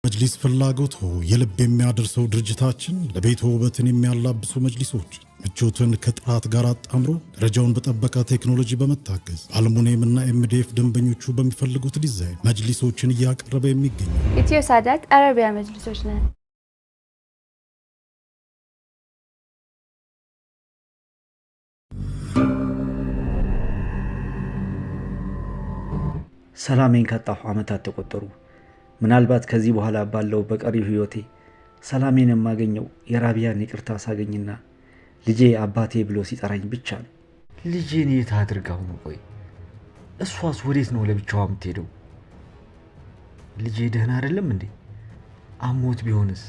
መጅሊስ ፍላጎት የልብ የሚያደርሰው ድርጅታችን ለቤት ውበትን የሚያላብሱ መጅሊሶች ምቾትን ከጥራት ጋር አጣምሮ ደረጃውን በጠበቀ ቴክኖሎጂ በመታገዝ አልሙኒየምና MDF ደንበኞቹ በሚፈልጉት ዲዛይን መጅሊሶችን እያቀረበ የሚገኘው ኢትዮ ሳዳት አረቢያ መጅሊሶች ነን። ሰላሜን ካጣሁ ዓመታት ተቆጠሩ። ምናልባት ከዚህ በኋላ ባለው በቀሪው ህይወቴ ሰላሜን የማገኘው የራቢያን ይቅርታ ሳገኝና ልጄ አባቴ ብሎ ሲጠራኝ ብቻ ነው። ልጄን የት አድርጋው ነው? ቆይ እሷስ ወዴት ነው ለብቻዋ የምትሄደው? ልጄ ደህና አይደለም እንዴ? አሞት ቢሆንስ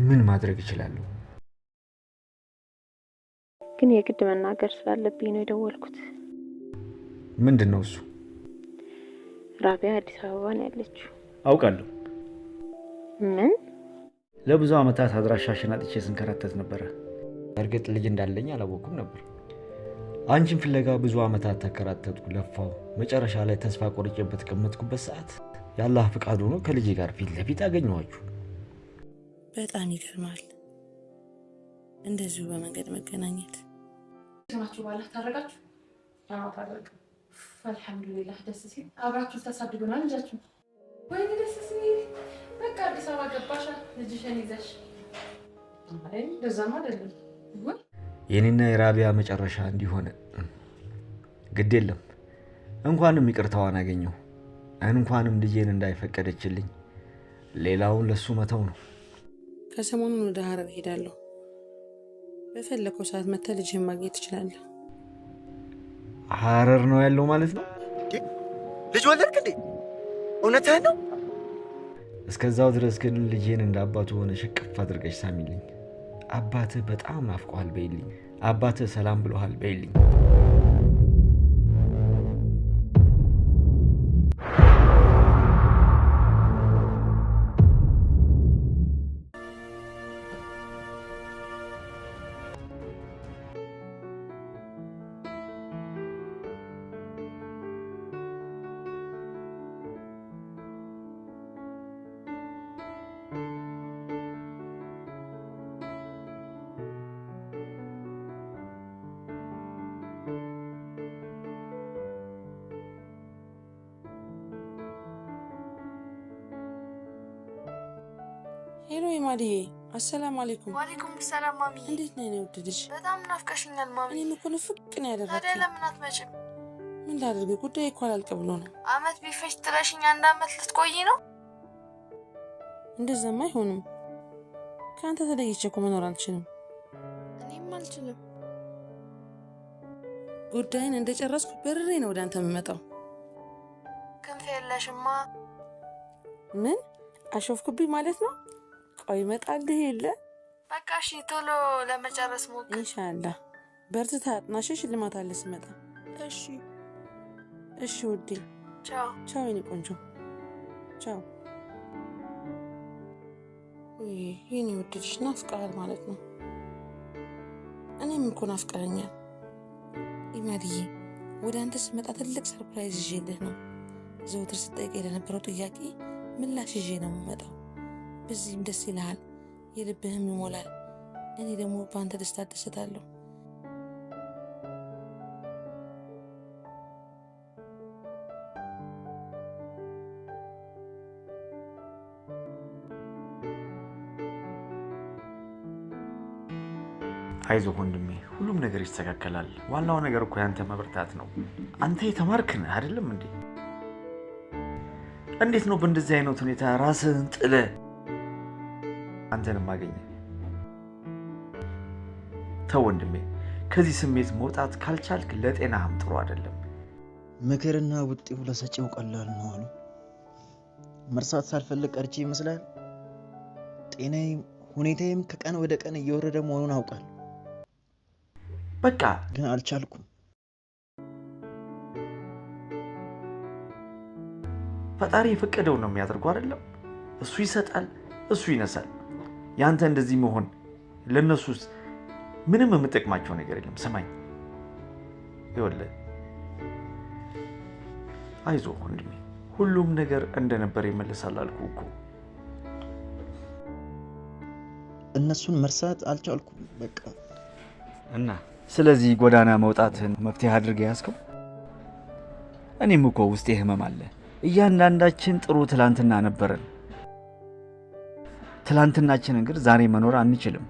ምን ማድረግ እችላለሁ? ግን የግድ መናገር ስላለብኝ ነው የደወልኩት። ምንድነው እሱ? ራቢያ አዲስ አበባ ነው ያለችው። አውቃለሁ። ምን? ለብዙ ዓመታት አድራሻሽን አጥቼ ስንከራተት ነበር። እርግጥ ልጅ እንዳለኝ አላወቅኩም ነበር። አንቺን ፍለጋ ብዙ ዓመታት ተከራተትኩ፣ ለፋው። መጨረሻ ላይ ተስፋ ቆርጬ በተቀመጥኩበት ሰዓት የአላህ ፍቃድ ሆኖ ከልጄ ጋር ፊት ለፊት አገኘኋችሁ። በጣም ይገርማል። እንደዚሁ በመንገድ መገናኘት። ስማችሁ ባላ ታረጋችሁ? አዎ ታረጋችሁ። አልሐምዱሊላህ ደስ ሲል አብራችሁ ተሳድጉና ልጃችሁ። ወይኔ ደስ ሲል። በቃ አዲስ አበባ ገባሻ ልጅሽን ይዘሽ? አይ እንደዛማ አይደለም። የኔና የራቢያ መጨረሻ እንዲሆነ ግድ የለም። እንኳንም ይቅርታዋን አገኘሁ፣ እንኳንም ልጄን እንዳይፈቀደችልኝ። ሌላውን ለሱ መተው ነው። ከሰሞኑን ወደ ሀረር ሄዳለሁ። በፈለከው ሰዓት መተህ ልጅህን ማግኘት ትችላለህ። ሀረር ነው ያለው ማለት ነው? ልጅ ወለድክ እንዴ? እውነትህን ነው? እስከዛው ድረስ ግን ልጄን እንደ አባቱ ሆነሽ እቅፍ አድርገሽ ሳሚልኝ። አባትህ በጣም ናፍቆሃል በይልኝ። አባትህ ሰላም ብሎሃል በይልኝ። Hello ማዲዬ፣ አሰላሙ አለይኩም። ወአለይኩም ሰላም ማሚ። እንዴት ነህ የኔ ውድ ልጅ? በጣም ናፍቀሽኛል ማሚ። እኔም እኮ ንፍቅ ነው ያደረግኩት። ታዲያ ለምን አትመጭም? ምን ላድርግ፣ ጉዳይ እኮ አላልቅ ብሎ ነው። አመት ቢፈጅ ጥለሽኝ አንድ አመት ልትቆይ ነው? እንደዛማ አይሆንም። ከአንተ ተለይቼ እኮ መኖር አልችልም። እኔም አልችልም። ጉዳይን እንደጨረስኩ በርሬ ነው ወደ አንተ የምመጣው። ክንፍ የለሽማ። ምን አሾፍኩብኝ ማለት ነው? ቆይ እመጣልህ የለ። በቃ እሺ፣ ቶሎ ለመጨረስ ሞክር። ኢንሻአላህ። በርትታ አጥናሽ፣ ሽልማት አለ ስመጣ። እሺ እሺ ውዴ። ቻው ቻው የኔ ቆንጆ ቻው። የኔ ውድ ልጅ ናፍቀሃል ማለት ነው። እኔም እኮ ናፍቀኸኛል ኢማድዬ። ወደ አንተ ስመጣ ትልቅ surprise ይዤልህ ነው። ዘውትር ስጠይቀኝ ለነበረው ጥያቄ ምላሽ ይዤ ነው የምመጣው። በዚህም ደስ ይልሃል፣ የልብህም ይሞላል። እኔ ደግሞ በአንተ ደስታ እደሰታለሁ። አይዞህ ወንድሜ፣ ሁሉም ነገር ይስተካከላል። ዋናው ነገር እኮ ያንተ መበርታት ነው። አንተ የተማርክ ነህ አይደለም እንዴ? እንዴት ነው በእንደዚህ አይነት ሁኔታ ራስህን ጥለህ አንተንም አገኘ? ተው ወንድሜ፣ ከዚህ ስሜት መውጣት ካልቻልክ ለጤናህም ጥሩ አይደለም። ምክርና ውጤው ለሰጪው ቀላል ነው አሉ። መርሳት ሳልፈልግ ቀርቼ ይመስላል። ጤናዬም ሁኔታዬም ከቀን ወደ ቀን እየወረደ መሆኑን አውቃለሁ። በቃ ግን አልቻልኩም። ፈጣሪ የፈቀደው ነው የሚያደርገው አይደለም? እሱ ይሰጣል፣ እሱ ይነሳል። ያንተ እንደዚህ መሆን ለነሱስ ምንም የምጠቅማቸው ነገር የለም። ስማኝ፣ ይኸውልህ፣ አይዞህ ወንድሜ፣ ሁሉም ነገር እንደነበር ይመለሳል አልኩህ እኮ። እነሱን መርሳት አልቻልኩም በቃ። እና ስለዚህ ጎዳና መውጣትን መፍትሄ አድርገህ ያዝከው? እኔም እኮ ውስጤ ህመም አለ። እያንዳንዳችን ጥሩ ትላንትና ነበረን። ትላንትናችንን ግን ዛሬ መኖር አንችልም።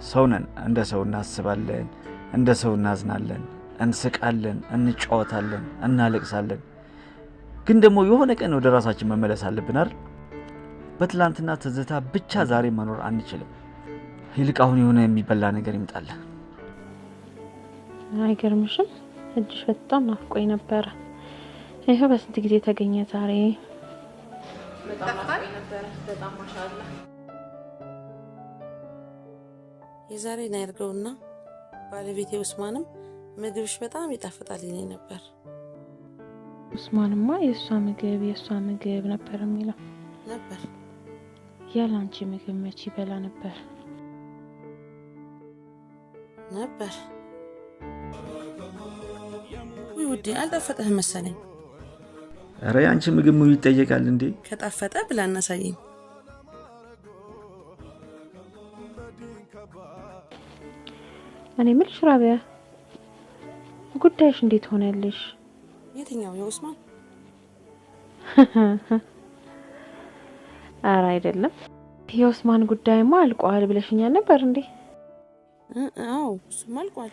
ሰው ነን። እንደ ሰው እናስባለን፣ እንደ ሰው እናዝናለን፣ እንስቃለን፣ እንጫወታለን፣ እናለቅሳለን። ግን ደግሞ የሆነ ቀን ወደ ራሳችን መመለስ አለብን አይደል? በትላንትና ትዝታ ብቻ ዛሬ መኖር አንችልም። ይልቅ አሁን የሆነ የሚበላ ነገር ይምጣልህ። አይገርምሽም? እጅሽ በጣም ናፍቆኝ ነበረ። ይኸው በስንት ጊዜ ተገኘ ዛሬ። በጣም ናፍቆኝ ነበረ። በጣም ማሻአላ። የዛሬን አያድርገውና ባለቤቴ ኡስማንም ምግብሽ በጣም ይጣፍጣል ይለኝ ነበር። ኡስማንማ የእሷ ምግብ የእሷ ምግብ ነበር የሚለው ነበር። ያለ አንቺ ምግብ መቼ ይበላ ነበር ነበር። ውይ ውዴ አልጣፈጠህም መሰለኝ። ኧረ የአንቺ ምግብ ምኑ ይጠየቃል እንዴ? ከጣፈጠ ብላ እናሳየኝ። እኔ የምልሽ ራቢያ፣ ጉዳይሽ እንዴት ሆነልሽ? የትኛው የኡስማን? ኧረ አይደለም፣ የኡስማን ጉዳይማ አልቋል ብለሽኛል ነበር እንዴ? አዎ እሱማ አልቋል።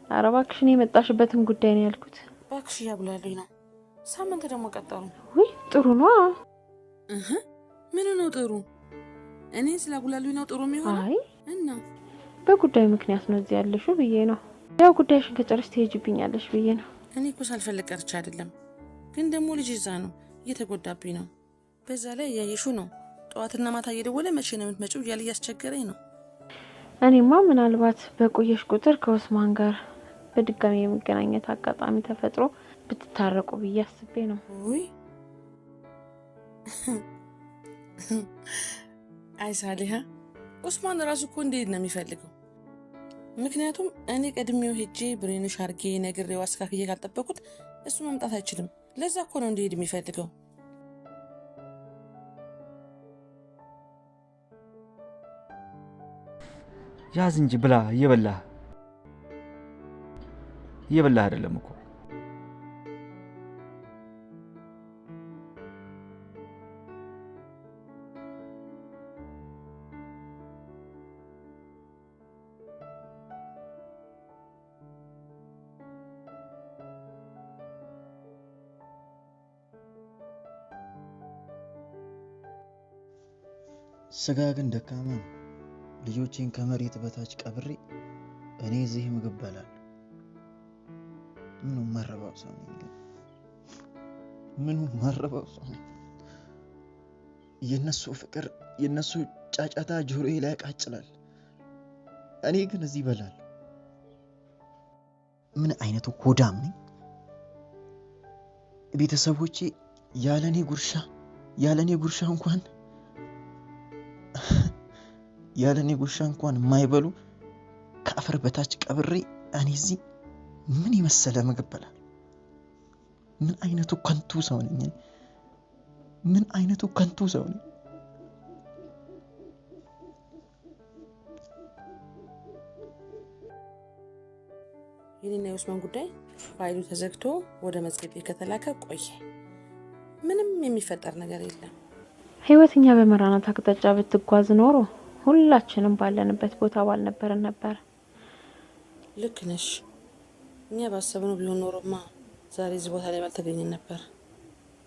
ኧረ እባክሽ እኔ የመጣሽበትን ጉዳይ ነው ያልኩት። እባክሽ እያጉላሉኝ ነው። ሳምንት ደግሞ ቀጠሩ። ውይ ጥሩ ነዋ። እህ ምን ነው ጥሩ? እኔ ስላጉላሉኝ ነው ጥሩ የሚሆነው? አይ እና በጉዳዩ ምክንያት ነው እዚህ ያለሽው ብዬ ነው። ያው ጉዳይሽን ከጨረስሽ ትሄጂብኛለሽ ብዬ ነው። እኔ እኮ ሳልፈልግ ቀርቼ አይደለም፣ ግን ደግሞ ልጅ እዛ ነው እየተጎዳብኝ ነው። በዛ ላይ እያየሽው ነው፣ ጠዋትና ማታ እየደወለ መቼ ነው የምትመጪው እያለ እያስቸገረኝ ነው። እኔማ ምናልባት በቆየሽ ቁጥር ከኡስማን ጋር በድጋሚ የመገናኘት አጋጣሚ ተፈጥሮ ብትታረቁ ብዬ አስቤ ነው። ውይ አይ ሳሊሃ፣ ኡስማን ራሱ እኮ እንዴት ነው የሚፈልገው? ምክንያቱም እኔ ቀድሜው ሄጄ ብሬንሽ አርጌ ነግሬው አስካክዬ ካልጠበቁት እሱ መምጣት አይችልም። ለዛ እኮ ነው እንዲሄድ የሚፈልገው። ያዝ እንጂ ብላ። እየበላህ እየበላህ አይደለም እኮ። ስጋ ግን ደካማ ነው። ልጆቼን ከመሬት በታች ቀብሬ እኔ እዚህ ምግብ በላለሁ። ምኑ ማረባው ሰው ነኝ ግን፣ ምኑ ማረባው ሰው ነኝ። የነሱ ፍቅር የነሱ ጫጫታ ጆሮዬ ላይ ያቃጭላል። እኔ ግን እዚህ በላለሁ። ምን አይነቱ ሆዳም ነኝ? ቤተሰቦቼ ያለኔ ጉርሻ ያለኔ ጉርሻ እንኳን ያለኔ ጉርሻ እንኳን የማይበሉ ከአፈር በታች ቀብሬ እኔ እዚህ ምን የመሰለ ምግብ በላለሁ። ምን አይነቱ ከንቱ ሰው ነኝ? ምን አይነቱ ከንቱ ሰው ነኝ? የኔና የኡስማን ጉዳይ ፋይሉ ተዘግቶ ወደ መዝገብ ከተላከ ቆየ። ምንም የሚፈጠር ነገር የለም። ህይወት እኛ በመራናት አቅጣጫ ብትጓዝ ኖሮ ሁላችንም ባለንበት ቦታ ባልነበረን ነበር። ልክ ነሽ። እኛ ባሰብነው ቢሆን ኖሮማ ዛሬ እዚህ ቦታ ላይ ባልተገኘን ነበር።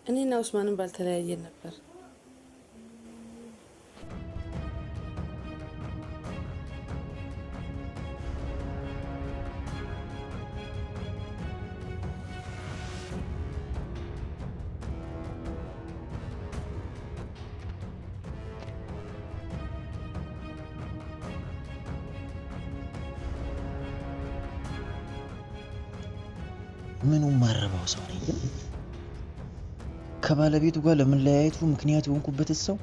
እኔና ኡስማንም ባልተለያየን ነበር። ምኑ ማረባው ሰው ነኝ ግን? ከባለቤቱ ጋር ለመለያየቱ ምክንያት የሆንኩበት ሰው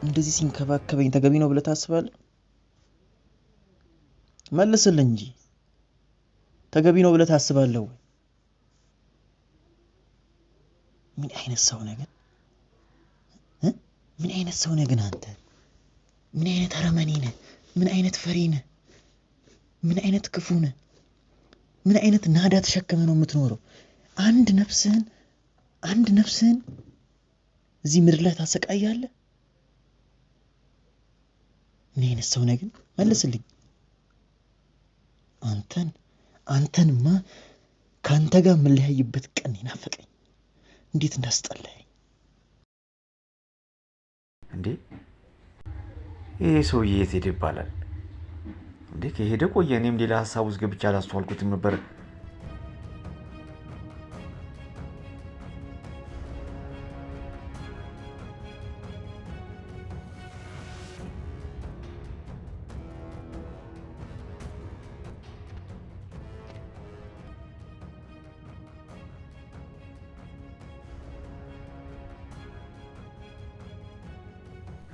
እንደዚህ ሲንከባከበኝ ተገቢ ነው ብለህ ታስባለህ? መልስልኝ እንጂ ተገቢ ነው ብለህ ታስባለህ ወይ? ምን አይነት ሰው ነህ ግን? ምን አይነት ሰው ነህ ግን አንተ? ምን አይነት አረመኔ ነህ? ምን አይነት ፈሪ ነህ? ምን አይነት ክፉ ነህ? ምን አይነት ናዳ ተሸክመህ ነው የምትኖረው? አንድ ነፍስህን እዚህ ምድር ላይ ታሰቃያለህ። ምን አይነት ሰው ነህ ግን? መልስልኝ። አንተንማ ከአንተ ጋር የምለያይበት ቀን ናፈቀኝ። እንዴት እንዳስጠላኝ። እንዴ ይሄ ሰውዬ የት ሄደ ይባላል? እንዴ ከሄደ ቆየ። እኔም ሌላ ሀሳብ ውስጥ ገብቼ አላስተዋልኩትም ነበር።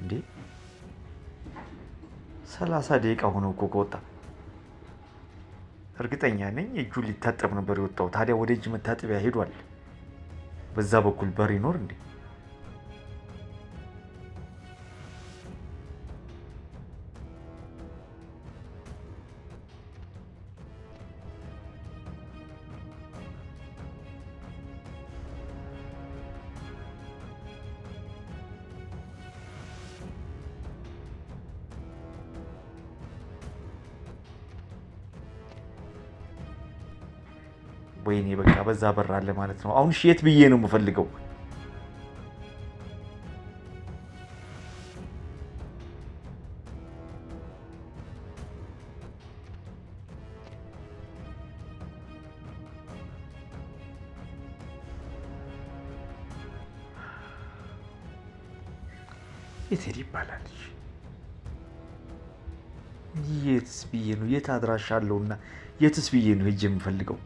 እንዴ 30 ደቂቃ ሆኖ እኮ ከወጣ። እርግጠኛ ነኝ እጁን ሊታጠብ ነበር የወጣው። ታዲያ ወደ እጅ መታጠቢያ ሄዷል። በዛ በኩል በር ይኖር እንዴ? ወይኔ በቃ በዛ በር አለ ማለት ነው። አሁን የት ብዬ ነው የምፈልገው? የት ሄደ ይባላል? የትስ ብዬ ነው? የት አድራሻ አለውና የትስ ብዬ ነው ሄጄ የምፈልገው?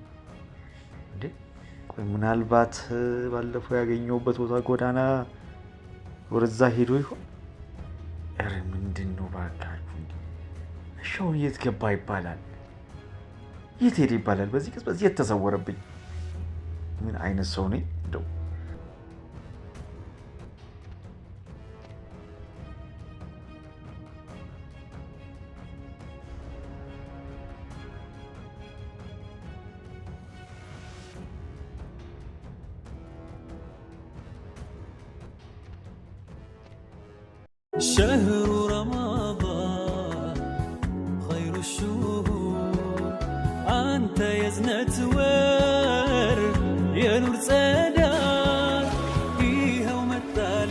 ምናልባት ባለፈው ያገኘሁበት ቦታ ጎዳና ወደዛ ሄዶ ይሆን? ኧረ ምንድን ነው እባካችሁ! እሺ አሁን የት ገባ ይባላል? የት ሄደ ይባላል? በዚህ ቅጽበት የት ተሰወረብኝ? ምን አይነት ሰው ነኝ እንደው። شهر رمضان خير الشهور أنت يا زنة ور يا نور سداد فيها ومثل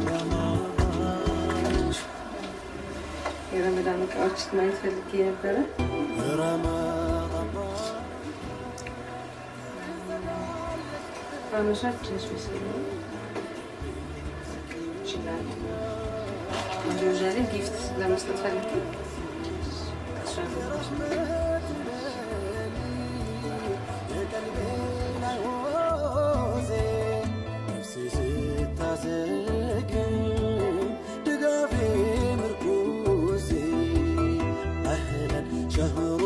رمضان يا رمضان እቃዎች ማየት ፈልጌ ነበረ። ፋኖሳችን ይችላል። ዛሬ ጊፍት ለመስጠት ፈልጌ شهر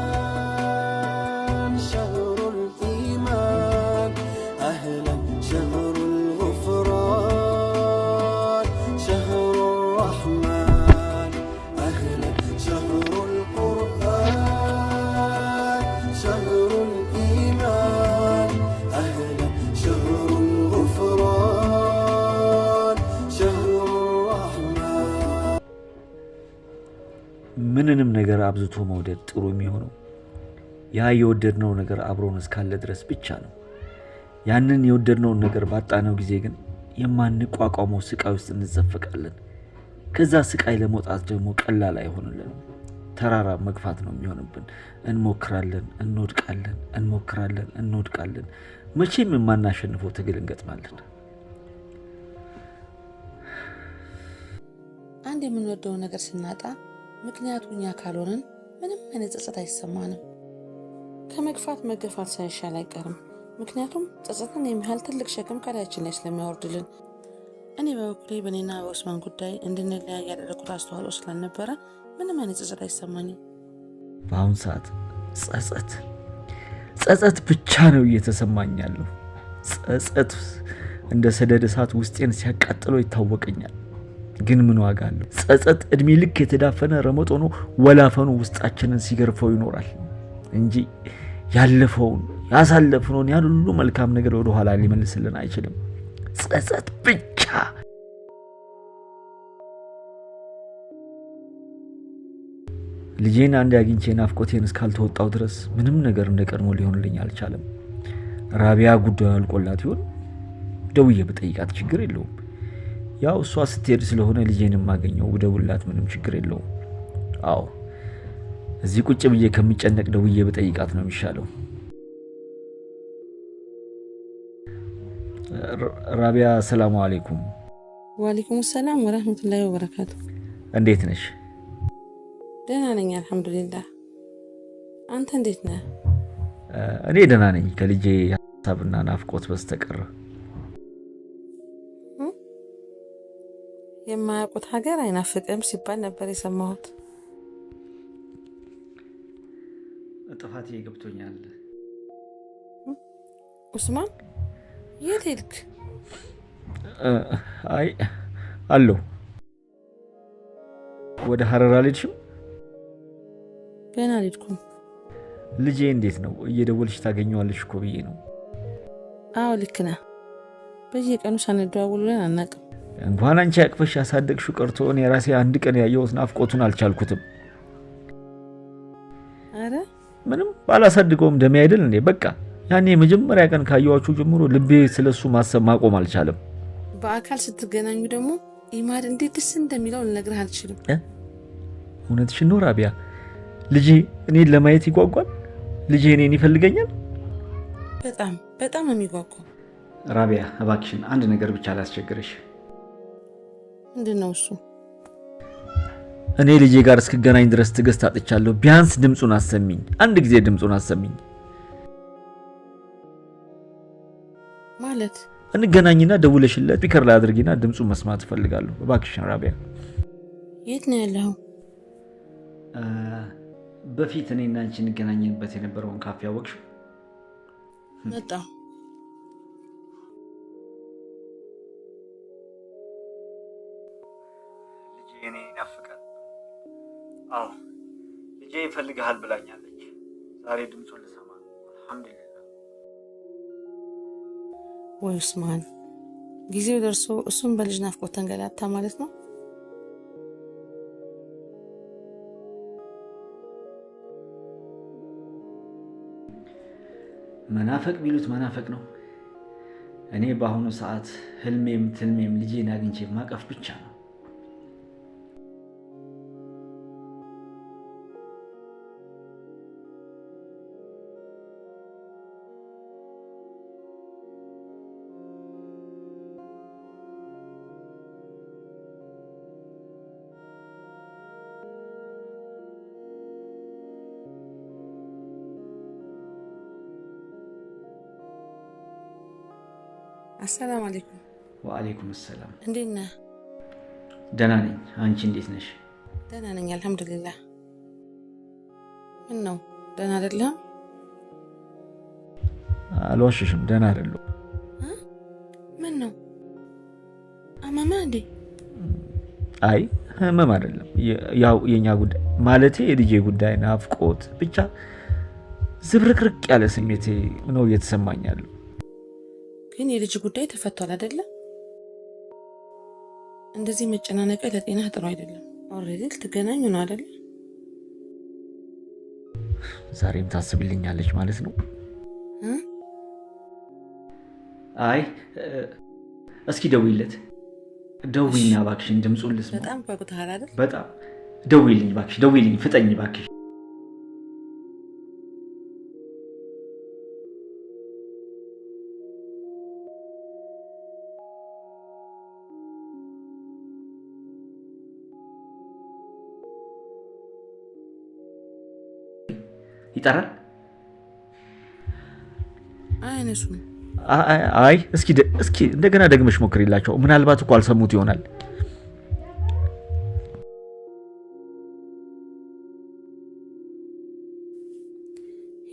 القرآن شهر الإيمان أهلا شهر الغفران شهر الرحمن أهلا شهر القرآن شهر الإيمان أهلا شهر الغفران شهر الرحمن. ምንንም ነገር አብዝቶ መውደድ ጥሩ የሚሆነው ያ የወደድነው ነገር አብሮን እስካለ ድረስ ብቻ ነው። ያንን የወደድነውን ነገር ባጣነው ጊዜ ግን የማንቋቋመው ስቃይ ውስጥ እንዘፈቃለን። ከዛ ስቃይ ለመውጣት ደግሞ ቀላል አይሆንልንም። ተራራ መግፋት ነው የሚሆንብን። እንሞክራለን፣ እንወድቃለን፣ እንሞክራለን፣ እንወድቃለን። መቼም የማናሸንፈው ትግል እንገጥማለን። አንድ የምንወደው ነገር ስናጣ ምክንያቱ እኛ ካልሆንን ምንም አይነት ጸጸት አይሰማንም። ከመግፋት መገፋት ሳይሻል አይቀርም። ምክንያቱም ጸጸትን የሚያህል ትልቅ ሸክም ከላያችን ላይ ስለሚያወርድልን። እኔ በበኩሌ በእኔና በኡስማን ጉዳይ እንድንለያይ ያደረኩት አስተዋጽኦ ስላልነበረ ምንም አይነት ጸጸት አይሰማኝም። በአሁን ሰዓት ጸጸት ጸጸት ብቻ ነው እየተሰማኝ ያለው። ጸጸት እንደ ሰደድ እሳት ውስጤን ሲያቃጥለው ይታወቀኛል። ግን ምን ዋጋ አለው? ጸጸት እድሜ ልክ የተዳፈነ ረመጥ ሆኖ ወላፈኑ ውስጣችንን ሲገርፈው ይኖራል እንጂ ያለፈውን ያሳለፍነውን ያን ሁሉ መልካም ነገር ወደ ኋላ ሊመልስልን አይችልም። ጸጸት ብቻ። ልጄን አንድ አግኝቼ ናፍቆቴን እስካልተወጣው ድረስ ምንም ነገር እንደቀድሞ ሊሆንልኝ አልቻለም። ራቢያ ጉዳዩ አልቆላት ይሆን? ደውዬ ብጠይቃት ችግር የለውም። ያው እሷ ስትሄድ ስለሆነ ልጄን የማገኘው ብደውልላት ምንም ችግር የለውም። አዎ እዚህ ቁጭ ብዬ ከሚጨነቅ ደውዬ ብጠይቃት ነው የሚሻለው። ራቢያ ሰላሙ አለይኩም። ወአለይኩም ሰላም ወራህመቱላሂ ወበረካቱ። እንዴት ነሽ? ደህና ነኝ አልሐምዱሊላህ። አንተ እንዴት ነህ? እኔ ደህና ነኝ ከልጄ ሀሳብና ናፍቆት በስተቀር። የማያውቁት ሀገር አይናፍቅም ሲባል ነበር የሰማሁት። ጥፋቴ ገብቶኛል። ኡስማን የት ሄድክ? አይ አለሁ። ወደ ሀረር አልሄድሽም? ገና አልሄድኩም። ልጄ እንዴት ነው? እየደወልሽ ታገኘዋለሽ እኮ ብዬ ነው። አዎ ልክ ነህ። በየቀኑ ሳንደዋወል ውለን አናውቅም። እንኳን አንቺ አቅፈሽ ያሳደግሽው ቀርቶ እኔ ራሴ አንድ ቀን ያየሁት ናፍቆቱን አልቻልኩትም። አረ ምንም ባላሳድገውም ደሜ አይደል እንዴ? በቃ ያኔ የመጀመሪያ ቀን ካየኋችሁ ጀምሮ ልቤ ስለሱ ማሰብ ማቆም አልቻለም። በአካል ስትገናኙ ደግሞ ኢማድ እንዴት ደስ እንደሚለው ልነግርህ አልችልም። እውነትሽን ነው ራቢያ። ልጄ እኔን ለማየት ይጓጓል። ልጄ እኔን ይፈልገኛል። በጣም በጣም ነው የሚጓጓው። ራቢያ እባክሽን አንድ ነገር ብቻ ላስቸግርሽ። ምንድን ነው እሱ? እኔ ልጄ ጋር እስክገናኝ ድረስ ትዕግስት አጥቻለሁ። ቢያንስ ድምፁን አሰሚኝ፣ አንድ ጊዜ ድምፁን አሰሚኝ። ማለት እንገናኝና ደውለሽለት speaker ላይ አድርጊና ድምፁን መስማት እፈልጋለሁ። እባክሽን ራቢያ። የት ነው ያለኸው? በፊት እኔና አንቺ እንገናኝበት የነበረውን ካፌ አወቅሽው? መጣሁ። ልጄ እኔን ይናፍቃል። አዎ ልጄ ይፈልግሃል ብላኛለች። ዛሬ ድምፁን ልሰማ ነው። አልሐምዱሊላህ። ወይ ኡስማን፣ ጊዜው ደርሶ እሱም በልጅ ናፍቆት ተንገላታ ማለት ነው። መናፈቅ ቢሉት መናፈቅ ነው። እኔ በአሁኑ ሰዓት ህልሜም ትልሜም ልጄን አግኝቼ ማቀፍ ብቻ ነው። አሰላም አለይኩም። ወአለይኩም ሰላም። እንዴት ነህ? ደህና ነኝ። አንቺ እንዴት ነሽ? ደህና ነኝ አልሐምዱሊላህ። ምን ነው ደህና አይደለህም? አልዋሽሽም፣ ደህና አይደለሁም። ምን ነው አመመህ እንዴ? አይ ህመም አይደለም፣ ያው የኛ ጉዳይ ማለቴ የልጄ ጉዳይ ናፍቆት ብቻ ዝብርቅርቅ ያለ ስሜቴ ነው እየተሰማኝ ያለው። ግን የልጅ ጉዳይ ተፈቷል አይደለ? እንደዚህ መጨናነቅ ለጤናህ ጥሩ አይደለም። Already ልትገናኙ ነው አይደለ? ዛሬም ታስብልኛለች ማለት ነው። አይ እስኪ ደውይለት፣ ደውይና እባክሽን ድምፁን ልስማ። በጣም ጓጉተሃል አይደል? በጣም ደውይልኝ እባክሽ፣ ደውይልኝ፣ ፍጠኝ እባክሽ። ይጠራል? አያነሱም። አይ እስኪ እስኪ እንደገና ደግመሽ ሞክሪላቸው። ምናልባት እኮ አልሰሙት ይሆናል።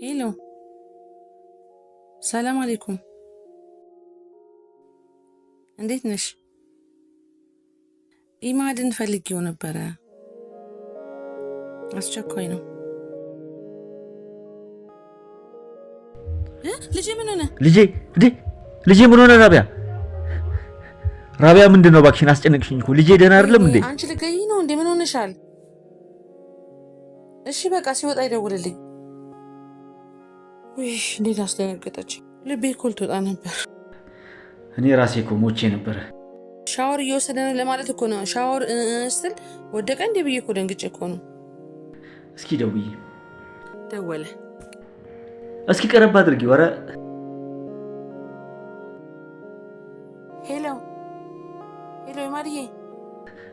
Hello፣ ሰላም አለይኩም፣ እንዴት ነሽ? ኢማድን ፈልጌው ነበረ፣ አስቸኳይ ነው። ልጄ ምን ሆነ? ልጄ እንዴ! ልጄ ምን ሆነ? ራቢያ ራቢያ፣ ምንድን ነው እባክሽን፣ አስጨነቅሽኝ እኮ። ልጄ ደህና አይደለም እንዴ? አንቺ ልገይ ነው እንዴ? ምን ሆነሻል? እሺ በቃ ሲወጣ ይደውልልኝ። ውይ እንዴት አስደነገጠች! ልቤ እኮ ልትወጣ ነበር። እኔ ራሴ እኮ ሞቼ ነበረ። ሻወር እየወሰደ ነው ለማለት እኮ ነው። ሻወር ስትል ወደቀ እንዴ ብዬ እኮ ደንግጬ እኮ ነው። እስኪ ደውዬ ደወለ። እስኪ ቀረብ አድርጊ። ኧረ ሄሎ ሄሎ፣ ማርዬ።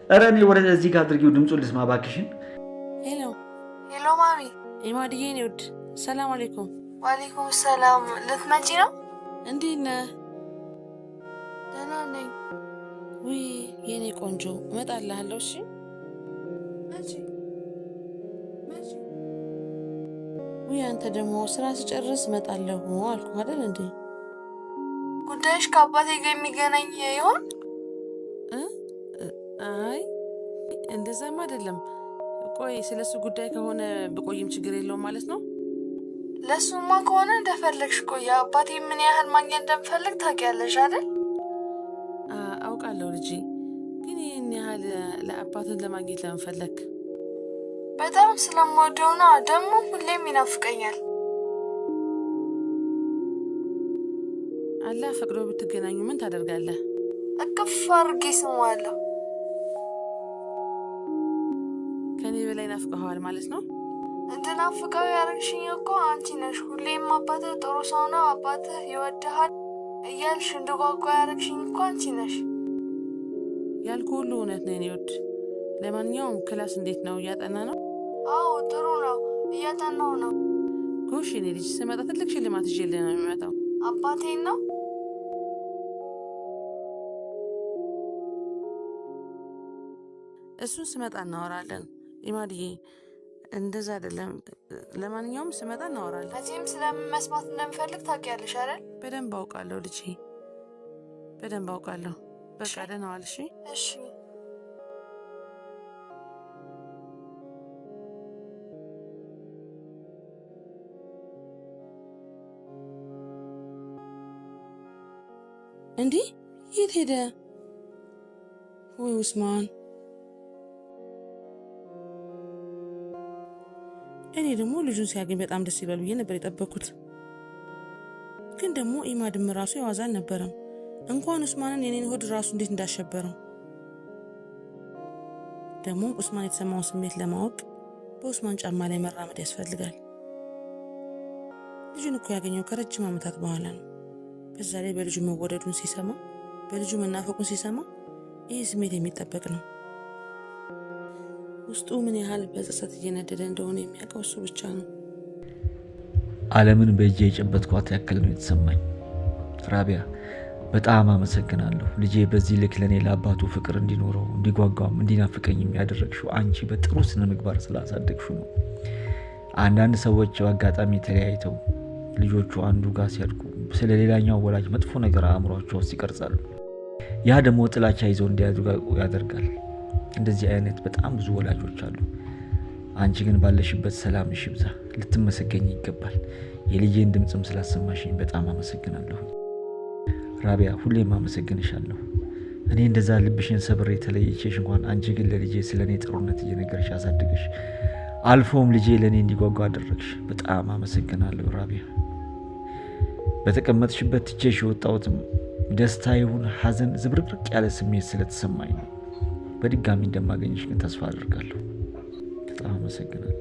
ኧረ እኔ ወደ እዚህ ጋር አድርጊው፣ ድምፁን ልስማ እባክሽን። ሄሎ ሄሎ ማሚ። ኢማድዬ፣ እኔ ውድ ሰላም አለይኩም። ዋሌኩም ሰላም። ልትመጪ ነው? እንዴት ነህ? ደህና ነኝ። ውይ የኔ ቆንጆ እመጣልሃለሁ። እሺ መቼ መቼ? ውይ አንተ ደግሞ ስራ ስጨርስ እመጣለሁ አልኩህ አይደል እንዴ? ጉዳይሽ ከአባቴ ጋር የሚገናኝ ይሆን? አይ እንደዛም አይደለም። ቆይ ስለ እሱ ጉዳይ ከሆነ ብቆይም ችግር የለውም ማለት ነው? ለእሱማ ከሆነ እንደፈለግሽ ቆይ። አባቴ ምን ያህል ማግኘት እንደምፈልግ ታውቂያለሽ አይደል? አውቃለሁ ልጄ። ግን ይህን ያህል ለአባትን ለማግኘት ለምን ፈለግ? በጣም ስለምወደው ነው። ደግሞ ሁሌም ይናፍቀኛል። አላህ ፈቅዶ ብትገናኙ ምን ታደርጋለህ? እቅፍ አድርጌ ስመዋለሁ። ከኔ በላይ ናፍቀኸዋል ማለት ነው? እንድናፍቀው ያደረግሽኝ እኮ አንቺ ነሽ። ሁሌም አባትህ ጥሩ ሰው ነው፣ አባትህ ይወድሃል እያልሽ እንድጓጓ ያደረግሽኝ እኮ አንቺ ነሽ። ያልኩህ ሁሉ እውነት ነው የኔ ውድ። ለማንኛውም class እንዴት ነው? እያጠና ነው? አዎ ጥሩ ነው፣ እያጠናው ነው። ጎሽ የኔ ልጅ፣ ስመጣ ትልቅ ሽልማት ይዤልህ ነው የሚመጣው። አባቴን ነው? እሱን ስመጣ እናወራለን። ኢማድዬ እንደዛ አይደለም። ለማንኛውም ስመጣ እናወራለን። መቼም ስለምን መስማት እንደምፈልግ ታውቂያለሽ አይደል? በደንብ አውቃለሁ ልጄ፣ በደንብ አውቃለሁ። በቃ ደህና ዋል። እሺ እሺ። እንዲህ የት ሄደ? ወይ ኡስማን፣ እኔ ደግሞ ልጁን ሲያገኝ በጣም ደስ ይላል ብዬ ነበር የጠበኩት። ግን ደግሞ ኢማድም ራሱ የዋዛ አልነበረም። እንኳን ኡስማንን የኔን ሆድ ራሱ እንዴት እንዳሸበረው። ደግሞ ኡስማን የተሰማውን ስሜት ለማወቅ በኡስማን ጫማ ላይ መራመድ ያስፈልጋል። ልጁን እኮ ያገኘው ከረጅም ዓመታት በኋላ ነው። በዛ ላይ በልጁ መወደዱን ሲሰማ፣ በልጁ መናፈቁን ሲሰማ ይህ ስሜት የሚጠበቅ ነው። ውስጡ ምን ያህል በጸጸት እየነደደ እንደሆነ የሚያውቀው እሱ ብቻ ነው። ዓለምን በእጄ የጨበጥኳት ያክል ነው የተሰማኝ። ራቢያ በጣም አመሰግናለሁ። ልጄ በዚህ ልክ ለእኔ ለአባቱ ፍቅር እንዲኖረው እንዲጓጓም እንዲናፍቀኝም ያደረግሽው አንቺ በጥሩ ስነ ምግባር ስላሳደግሽው ነው። አንዳንድ ሰዎች በአጋጣሚ ተለያይተው ልጆቹ አንዱ ጋር ሲያድጉ ስለ ሌላኛው ወላጅ መጥፎ ነገር አእምሯቸው ውስጥ ይቀርጻሉ። ያ ደግሞ ጥላቻ ይዘው እንዲያድጉ ያደርጋል። እንደዚህ አይነት በጣም ብዙ ወላጆች አሉ። አንቺ ግን ባለሽበት ሰላምሽ ይብዛ፣ ልትመሰገኝ ይገባል። የልጄን ድምፅም ስላሰማሽኝ በጣም አመሰግናለሁ ራቢያ፣ ሁሌም አመሰግንሻለሁ። እኔ እንደዛ ልብሽን ሰብሬ ተለይቼሽ እንኳን አንቺ ግን ለልጄ ስለ እኔ ጥሩነት እየነገርሽ አሳድገሽ አልፎም ልጄ ለእኔ እንዲጓጓ አደረግሽ። በጣም አመሰግናለሁ ራቢያ። በተቀመጥሽበት ትቼሽ የወጣሁትም ደስታ ይሁን ሐዘን ዝብርቅርቅ ያለ ስሜት ስለተሰማኝ ነው። በድጋሚ እንደማገኝሽ ግን ተስፋ አድርጋለሁ። በጣም አመሰግናለሁ።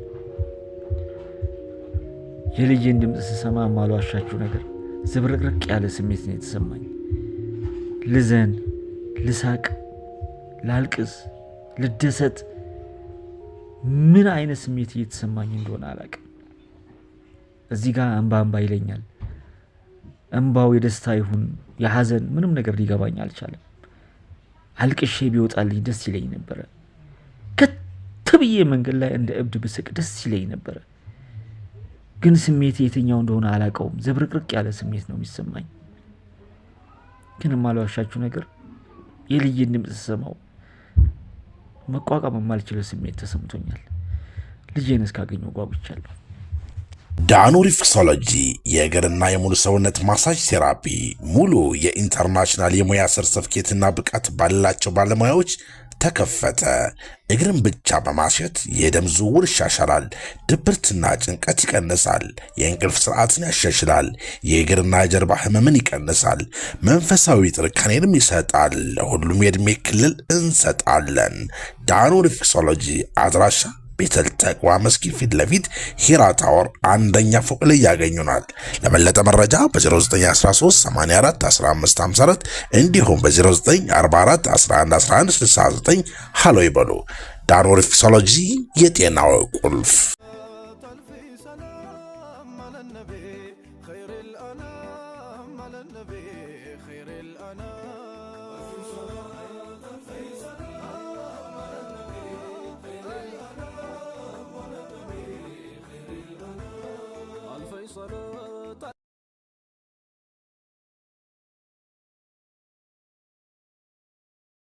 የልጄን ድምፅ ስሰማ ማልዋሻችሁ ነገር ዝብርቅርቅ ያለ ስሜት ነው የተሰማኝ። ልዘን፣ ልሳቅ፣ ላልቅስ፣ ልደሰት፣ ምን አይነት ስሜት እየተሰማኝ እንደሆነ አላቅም። እዚህ ጋር እንባ እንባ ይለኛል። እንባው የደስታ ይሁን የሐዘን ምንም ነገር ሊገባኝ አልቻለም። አልቅሼ ቢወጣልኝ ደስ ይለኝ ነበረ። ከት ብዬ መንገድ ላይ እንደ እብድ ብስቅ ደስ ይለኝ ነበረ። ግን ስሜቴ የትኛው እንደሆነ አላውቀውም። ዝብርቅርቅ ያለ ስሜት ነው የሚሰማኝ። ግን የማልዋሻችሁ ነገር የልጄን ድምፅ ስሰማው መቋቋም የማልችለው ስሜት ተሰምቶኛል። ልጄን እስካገኘው ጓጉቻለሁ። ዳኑ Reflexology የእግርና የሙሉ ሰውነት massage therapy ሙሉ የ international የሙያ ሰርተፍኬትና ብቃት ባላቸው ባለሙያዎች ተከፈተ። እግርን ብቻ በማሸት የደም ዝውውር ይሻሻላል፣ ድብርትና ጭንቀት ይቀንሳል፣ የእንቅልፍ ስርዓትን ያሻሽላል፣ የእግርና የጀርባ ህመምን ይቀንሳል፣ መንፈሳዊ ጥንካሬንም ይሰጣል። ለሁሉም የዕድሜ ክልል እንሰጣለን። ዳኑ Reflexology አድራሻ ቤተል ተቅዋ መስጊድ ፊት ለፊት ሂራ ታወር አንደኛ ፎቅ ላይ ያገኙናል። ለበለጠ መረጃ በ0913 84 15 54 እንዲሁም በ0944 11 11 69 ሃሎ ይበሉ። ዳኑ Reflexology የጤናው ቁልፍ። ألف سلام على النبي خير الأنام، على النبي خير الأنام. ألف سلام على النبي خير الأنام، على النبي خير الأنام. ألف صلاة